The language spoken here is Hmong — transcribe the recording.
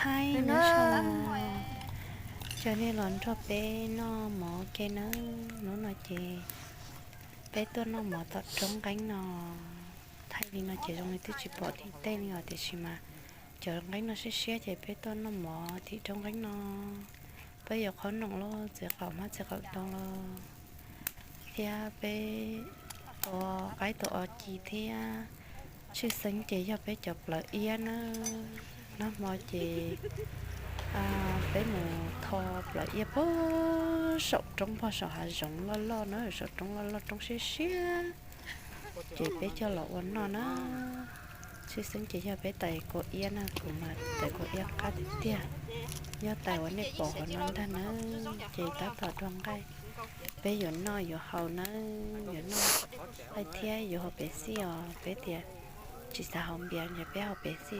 Hais nyob zoo, cov nej los nrog peb noj mov ua ke nawb. Hnub no ces peb tuaj noj mov tom roob nqeeb no. Thaij li no ces zoo li twb tsis pom tim tej li os, tiam sis mas cov nqeeb no siab siab ces peb tuaj noj mov tim roob nqeeb no. Peb yuav qhob noom los txiv qaum hmab txiv qaum ntoo los thiab peb tua qaib tua o ci thiab. Tshwj xeeb ces yog peb cov plawv iab nawb. Nag hmo ces peb mus tho plawv iab pog saum roob pog saum hav zoov loj loj na, saum roob loj loj roob siab siab, ces peb coj los ua noj na. Tshwj xeeb ces yog peb tais kua iab na, kuv mas tais kua iab qab tiag tiag, nyob tais uas nej pom hauv no ntag na. Ces tab tom dua nqaij, peb yuav noj yuav haus nawb, yuav noj nqaij thiab yuav haus Pepsi os. Peb tias tsis xav haus npias ces peb haus Pepsi